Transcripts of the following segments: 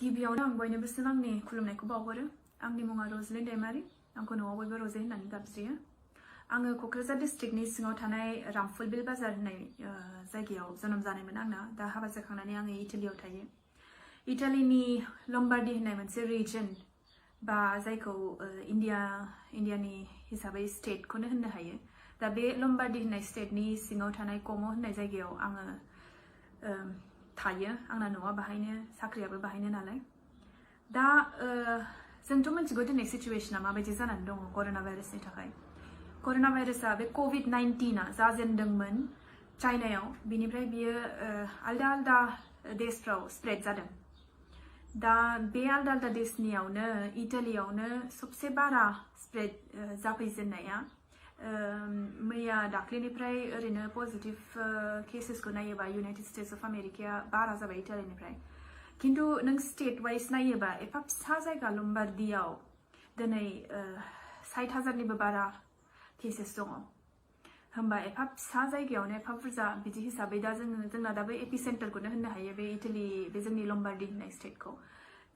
गिबियावनो आं बयनिबो आंनि खुलुमनायखौ बावहरो। आंनि मुङा Roseline Daimary। आंखौ न'आव बयबो रजे होननानै गाबज्रियो। आङो क'क्राझार डिस्ट्रिक्टनि सिङाव थानाय रामफुलबिल बाजार होननाय जायगायाव जोनोम जानायमोन आंना। दा हाबा जाखांनानै आङो इटालियाव थायो। इटालिनि लम्बार्डी होननाय मोनसे रिजन बा जायखौ इन्डियानि हिसाबै स्टेटखौनो होननो हायो। दा बे लम्बार्डी होननाय स्टेटनि सिङाव थानाय क'मो होननाय जायगायाव आङो थायो। आंना न'आ बाहायनो, साख्रियाबो बाहायनो नालाय। दा जोंथ' मिथिगौ दिनै सिचुवेशना माबायदि जानानै दङ कर'ना भाइरासनि थाखाय। कर'ना भाइरासआ बे Covid-19आ जाजेनदोंमोन चाइनायाव, बिनिफ्राय बियो आलदा आलदा देशफ्राव स्प्रेड जादों। दा बे आलदा आलदा देशनियावनो इटालियावनो सबसे बारा स्प्रेड जाफैजेननाया मैया दाख्लिनिफ्राय ओरैनो पजिटिभ केसेसखौ नायोबा इउनाइटेड स्टेट्स अफ आमेरिकाया बारा जाबाय इटालिनिफ्राय। किन्तु नों स्टेट वाइज नायोबा एफा फिसा जायगा लम्बार्डीयाव दिनै 60,000निबो बारा केसेस दङ। होमबा एफा फिसा जायगायावनो एफा बुरजा बिदि हिसाबै दा जोंना दा बे एपिसेन्टारखौनो होननो हायो बे इटालि बे जोंनि लम्बार्डी होननाय स्टेटखौ।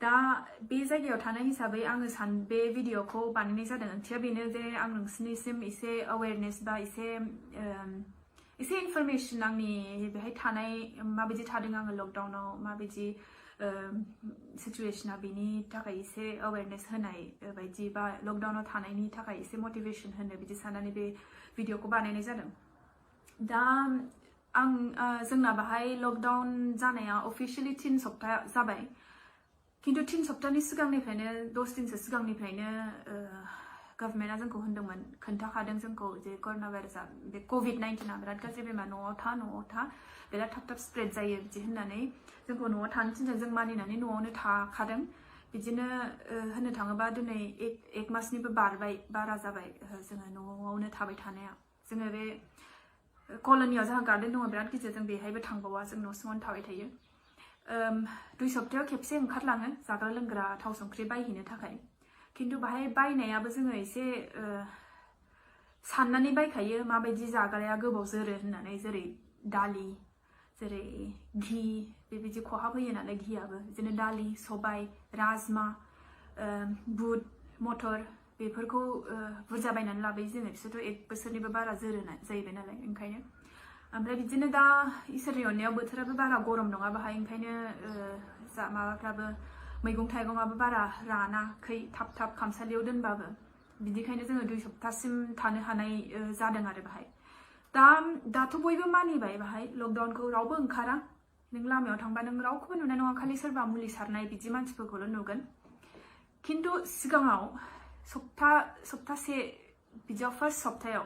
दा बे जायगायाव थानाय हिसाबै आङो बे भिडिअखौ बानायनाय जादों। ओंथिया बेनो जे आं नोंसिनिसिम एसे एवेयारनेस बा एसे इनफरमेसन आंनि बेहाय थानाय माबायदि थादों आङो लकडाउनाव माबायदि सिचुवेशना बेनि थाखाय एसे एवेयारनेस होनाय बायदि बा लकडाउनाव थानायनि थाखाय एसे मटिभेसन होनो बिदि साननानै बे भिडिअखौ बानायनाय जादों। दा जोंना बाहाय लकडाउन जानाया अफिसियेलि 3 सप्ता जाबाय। किन्तु 3 सप्तानि सिगांनिफ्रायनो 10 दिनसो सिगांनिफ्रायनो गभर्नमेन्टआ जोंखौ होनदोंमोन, खोन्थाखादों जोंखौ जे कर'ना भाइरासआ बे Covid-19आ बिराद गाज्रि बेमार, न'आव था बिराद थाब स्प्रेड जायो बिदि होननानै जोंखौ न'आव थानो थिनदों। जों मानिनानै न'आवनो थाखादों। बिदिनो होननो थाङोबा दिनै 1 मासनिबो बारा जाबाय जोङो न'आवनो थाबाय थानाया। जोङो बे कल'नियाव जोंहा गार्डेन दङ बिराद गिदिर, जों बेहायबो थांबावा, जों न' सिङावनो थाबाय थायो। 2 सप्तायाव खेबसे ओंखारलाङो जाग्रा लोंग्रा थाव संख्रि बायहैनो थाखाय। किन्तु बाहाय बायनायाबो जोङो एसे साननानै बायखायो माबायदि जाग्राया गोबाव जोरो होननानै, जेरै दालि, जेरै घि, बेबायदि खहाब होयो नालाय घियाबो। बिदिनो दालि, सबाय, राजमा, बुट, मटर बेफोरखौ बुरजा बायनानै लाबोयो जोङो। बिसोरथ' 1 बोसोरनिबो बारा जोरो जाहैबाय नालाय ओंखायनो। ओमफ्राय बिदिनो दा इसोरनि अननायाव बोथोराबो बारा गरम नङा बाहाय, ओंखायनो माबाफ्राबो मैगं थाइगंआबो बारा रानाखै थाब खामसालियाव दोनबाबो। बिदिखायनो जोङो 2 सप्तासिम थानो हानाय जादों आरो बाहाय। दाथ' बयबो मानिबाय बाहाय लकडाउनखौ, रावबो ओंखारा। नों लामायाव थांबा नों रावखौबो नुनाय नङा, खालि सोरबा मुलि सारनाय बिदि मानसिफोरखौल' नुगोन। किन्तु सिगाङाव सप्तासे बिदियाव फार्स्ट सप्तायाव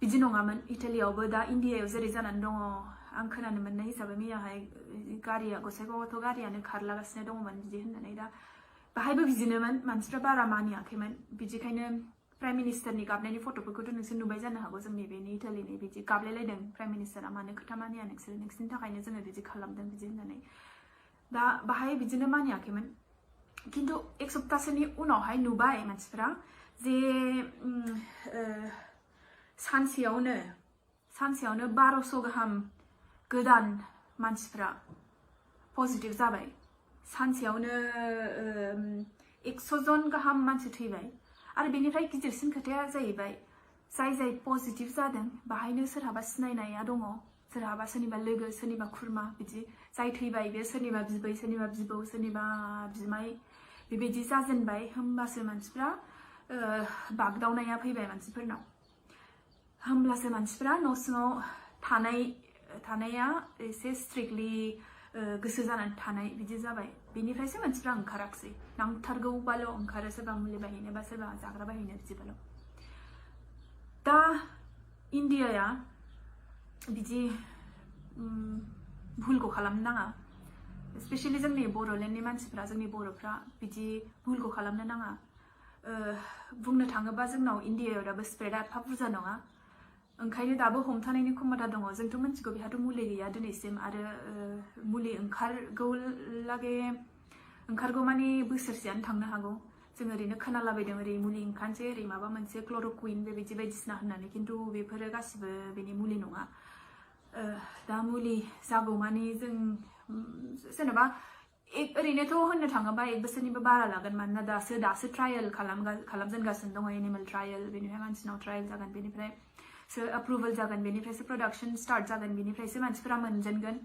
बिदि नङामोन। इटालियावबो दा इन्डियायाव जेरै जानानै दङ, आं खोनानो मोननाय हिसाबै मैयाहाय गारिया गसाइगावआवथ' गारियानो खारलागासिनो दङमोन बिदि होननानै। दा बाहायबो बिदिनोमोन, मानसिफ्रा बारा मानियाखैमोन। बिदिखायनो प्राइम मिनिस्टारनि गाबनायनि फट'फोरखौथ' नोंसोर नुबाय जानो हागौ। जोंनि बेनि इटालिनि बिदि गाबलायलायदों प्राइम मिनिस्टारा, मानो खोथा मानिया नोंसोरनि थाखायनो जोङो बिदि खालामदों बिदि होननानै। दा बाहाय बिदिनो मानियाखैमोन। किन्तु 1 सप्तासोनि उनावहाय नुबाय मानसिफ्रा जे सानसेयावनो 1200 गाहाम गोदान मानसिफ्रा पजिटिभ जाबाय। सानसेयावनो 100 जन गाहाम मानसि थैबाय। आरो बेनिफ्राय गिदिरसिन खोथाया जाहैबाय जाय पजिटिभ जादों बाहायनो सोरहाबा सिनायनाया दङ, सोरहाबा सोरनिबा लोगो, सोरनिबा खुरमा बिदि जाय थैबाय बे सोरनिबा बिबै, सोरनिबा बिबौ, सोरनिबा बिमाय बेबायदि जाजेनबाय। होमबासो मानसिफ्रा बागदावनाया फैबाय मानसिफोरनाव। होमब्लासो मानसिफ्रा न' सिङाव थानाया एसे स्ट्रिक्टलि गोसो जानानै थानाय बिदि जाबाय। बेनिफ्रायसो मानसिफ्रा ओंखाराखसै। नांथारगौबाल' ओंखारो, सोरबा मुलि बायहैनो बा सोरबा जाग्रा बायहैनो बिदिबाल'। दा इन्डियाया बिदि भुलखौ खालामनो नाङा। स्पेसियेलि जोंनि बर'लेण्डनि मानसिफ्रा, जोंनि बर'फ्रा बिदि भुलखौ खालामनो नाङा। बुंनो थाङोबा जोंनाव इन्डियायाव दाबो स्प्रेडआ एफा बुरजा नङा, ओंखायनो दाबो हमथानायनि क्षमता दङ। जोंथ' मिथिगौ बेहाथ' मुलि गैया दिनैसिम, आरो मुलि ओंखारगौ माने बोसोरसेयानो थांनो हागौ। जों ओरैनो खोनालाबायदों ओरै मुलि ओंखारनोसै, ओरै माबा मोनसे क्ल'र'कुइन बेबायदि बायदिसिना होननानै, किन्तु बेफोरो गासिबो बेनि मुलि नङा। दा मुलि जागौ माने जों जेनेबा ओरैनोथ' होननो थाङोबा 1 बोसोरनिबो बारा लागोन मानोना दासो ट्रायल खालामजेनगासिनो दङ एनिमेल ट्रायल बेनिफ्राय मानसिनाव ट्रायल जागोन बेनिफ्रायसो अप्रुभेल जागोन बेनिफ्रायसो प्रडाक्शन स्टार्ट जागोन बेनिफ्रायसो मानसिफोरा मोनजेनगोन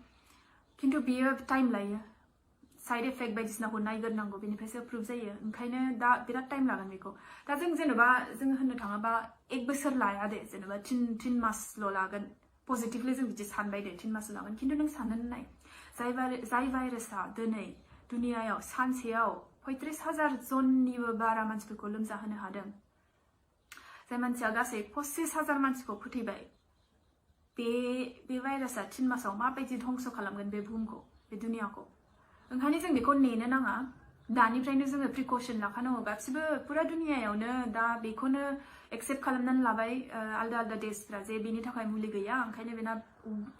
खिन्थु बियो टाइम लायो साइड इफेक्ट बायदिसिनाखौ नायग्रोनांगौ बेनिफ्रायसो अप्रुभ जायो ओंखायनो दा बिराद टाइम लागोन बेखौ दा जों जेनेबा जों होननो थाङोबा 1 बोसोर लाया दे जेनेबा 3 मासल' लागोन पजिटिभलि जों बिदि सानबाय दे 3 मासल' लागोन खिन्थु नों साननानै नाय जाय भाइरासआ दिनै दुनियायाव सानसेयाव 35,000 जननिबो बारा मानसिफोरखौ लोमजाहोनो हादों जाय मानसिया गासै 25,000 मानसिखौ फोथैबाय बे भाइरासआ 3 मासाव माबायदि धंस खालामगोन बे बुहुमखौ बे दुनियाखौ ओंखायनो जों बेखौ नेनो नाङा दानिफ्रायनो जोङो प्रिकसन लाखानांगौ गासिबो पुरा दुनियायावनो दा बेखौनो एक्सेप्ट खालामनानै लाबाय आलदा देशफ्रा जे बेनि थाखाय मुलि गैया ओंखायनो बेना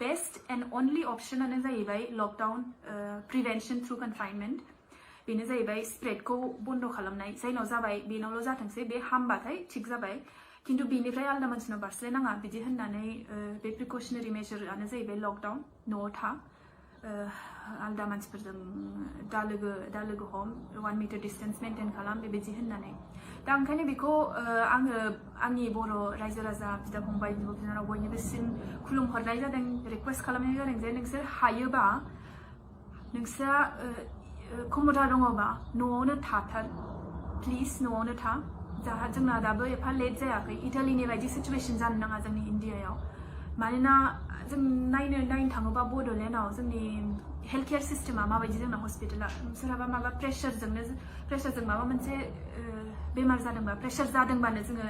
बेस्ट एन्ड अनलि अपसनानो जाहैबाय लकडाउन प्रिभेन्सन थ्रु कनफाइनमेन्ट बेनो जाहैबाय स्प्रेडखौ बन्द खालामनाय जायनाव जाबाय बेनावल' जाथोंसै बे हामबाथाय थिग जाबाय खिन्थु बेनिफ्राय आलदा मानसिनाव बारस्लायनाङा बिदि होननानै बे प्रिकसनारि मेजरानो जाहैबाय लकडाउन न'आव था आलदा मानसिफोरजों दा लोगो हम 1 मिटार डिस्टेन्स मेनटेन खालाम बेबायदि होननानै दा ओंखायनो बेखौ आङो आंनि बर' रायजो राजा बिदा फंबाय बिब' बिनानाव बयनिबोसिम खुलुमहरनाय जादों रिक्वेस्ट खालामनाय जादों जे नोंसोर हायोबा नोंस्रा क्षमता दङबा न'आवनो थाथार प्लिज न'आवनो था जोंना दाबो एफा लेट जायाखै इटालिनि बायदि सिचुवेसन जानो नाङा जोंनि इन्डियायाव मानोना जों नायनो थाङोबा बड'लेण्डआव जोंनि हेल्थ केयार सिस्टेमा माबायदि जोंना हस्पिटाला सोरहाबा माबा प्रेसारजों माबा मोनसे बेमार जादोंबा प्रेसार जादोंबानो जोङो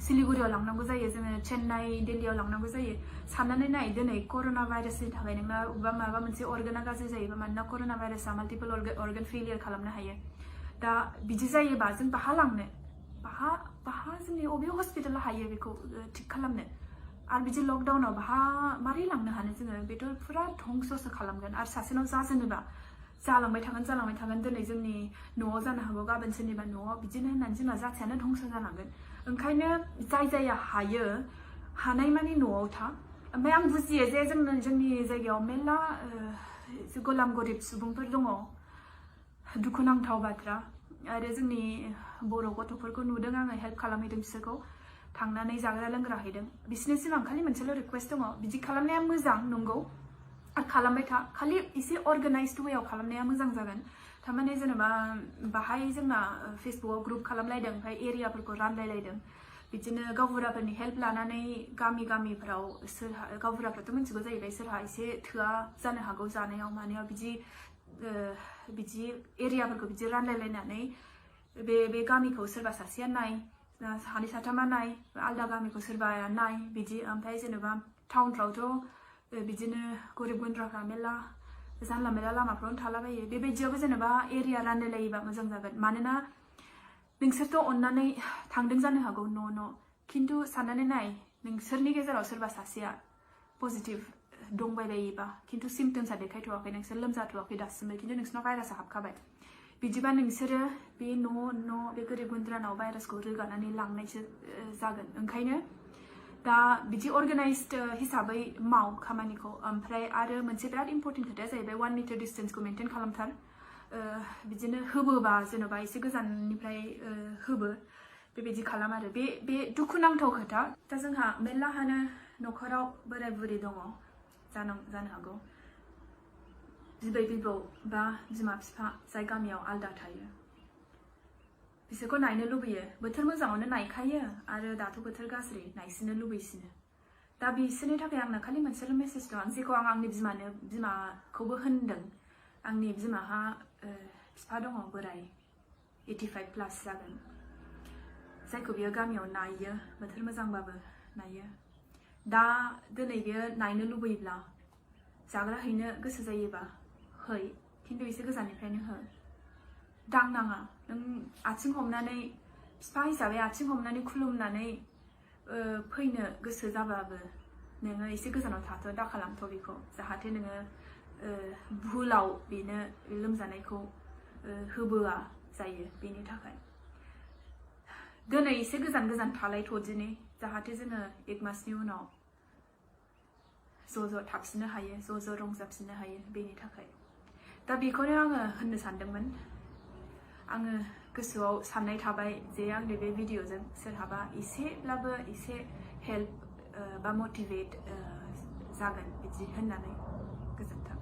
सिलिगुरियाव लांनांगौ जायो जोङो चेन्नाइ दिल्लीयाव लांनांगौ जायो साननानै नाय दिनै कर'ना भाइरासनि थाखाय नोंना माबा मोनसे अर्गाना गाज्रि जायोबा मानोना कर'ना भाइरासआ माल्टिपल अर्गान फेलियर खालामनो हायो दा बिदि जायोबा जों बाहा लांनो बाहा जोंनि अबे हस्पिटाला हायो बेखौ थिग खालामनो आरो बिदि लकडाउनाव मारै लांनो हानो जोङो बेथ' पुरा धंससो खालामगोन आरो सासेनाव जाजेनोबा जालांबाय थागोन दिनै जोंनि न'आव जानो हागौ गाबोन सोरनिबा न'आव बिदिनो होननानै जोंना जाथियानो धंस जालांगोन ओंखायनो जायहा हायो हानायमानि न'आव था ओमफ्राय आं बुजियो जे जोंनि जायगायाव मेरला गोलाम गरिब सुबुंफोर दङ दुखुनांथाव बाथ्रा आरो जोंनि बर' गथ'फोरखौ नुदों आङो हेल्प खालामहैदों बिसोरखौ थांनानै जाग्रा लोंग्रा हैदों बिसोरनिसिम आं खालि मोनसेल' रिक्वेस्ट दङ बिदि खालामनाया मोजां नंगौ आरो खालामबाय था खालि एसे अर्गानाइज्ड वेआव खालामनाया मोजां जागोन थारमाने जेनेबा बाहाय जोंना फेसबुकआव ग्रुप खालामलायदों ओमफ्राय एरियाफोरखौ रानलायलायदों बिदिनो गावबुराफोरनि हेल्प लानानै गामिफ्राव सोरहा गावबुराफ्राथ' मिथिगौ जाहैबाय सोरहा एसे थोआ जानो हागौ जानायाव मानायाव बिदि एरियाफोरखौ बिदि रानलायलायनानै बे गामिखौ सोरबा सासेया नाय सानै साथामा नाय आलदा गामिखौ सोरबाया नाय बिदि ओमफ्राय जेनेबा टाउनफ्रावथ' बिदिनो गरिब गुन्द्राफ्रा मेरला जानला मेरला लामाफ्रावनो थालाबायो बेबायदियावबो जेनेबा एरिया रानलायलायोबा मोजां जागोन मानोना नोंसोरथ' अननानै थांदों जानो हागौ न' खिन्थु साननानै नाय नोंसोरनि गेजेराव सोरबा सासेया पजिटिभ दंबायबायोबा खिन्थु सिम्पटम्सआ देखायथ'वाखै नोंसोर लोमजाथ'वाखै दासिमबो खिन्थु नोंसिनाव भाइरासआ हाबखाबाय बिदिबा नोंसोरो बे न' बे गोरिब गुन्द्रानाव भाइरासखौ रोगानानै लांनायसो जागोन ओंखायनो दा बिदि अर्गानाइज्ड हिसाबै माव खामानिखौ ओमफ्राय आरो मोनसे बिराद इम्परटेन्ट खोथाया जाहैबाय 1 मिटार डिस्टेन्सखौ मेनटेन खालामथार बिदिनो होबोबा जेन'बा एसे गोजाननिफ्राय बेबायदि खालाम आरो बे दुखुनांथाव खोथा दा जोंहा मेरलाहानो न'खराव बोराय बुरि दङ जानो हागौ बिबै बिबौ बा बिमा बिफा जाय गामियाव आलदा थायो बिसोरखौ नायनो लुबैयो बोथोर मोजाङावनो नायखायो आरो दाथ' बोथोर गाज्रि नायसिनो लुबैसिनो दा बिसोरनि थाखाय आंना खालि मोनसेल' मेसेज दं जेखौ आं आंनि बिमाखौबो होनदों आंनि बिमाहा बिफा दङ बोराय 85 प्लास जागोन जायखौ बियो गामियाव नायो बोथोर मोजांबाबो नायो दा दिनै बियो नायनो लुबैब्ला जाग्रा हैनो गोसो जायोबा है खिन्थु एसे गोजाननिफ्रायनो हो दांनाङा नों आथिं हमनानै बिफा हिसाबै आथिं हमनानै खुलुमनानै फैनो गोसो जाबाबो नोङो एसे गोजानाव थाथ' दा खालामथ' बेखौ जाहाथे नोङो भुलाव बेनो लोमजानायखौ होबोआ जायो बेनि थाखाय दिनै एसे गोजान थालायथ'दिनि जाहाथे जोङो 1 मासनि उनाव ज' थाफिननो हायो ज' रंजाफिननो हायो बेनि थाखाय दा बेखौनो आङो होननो सानदोंमोन आङो गोसोआव साननाय थाबाय जे आंनि बे भिडिअजों सोरहाबा एसेब्लाबो एसे हेल्प बा मटिभेट जागोन बिदि होननानै गोजोन्थों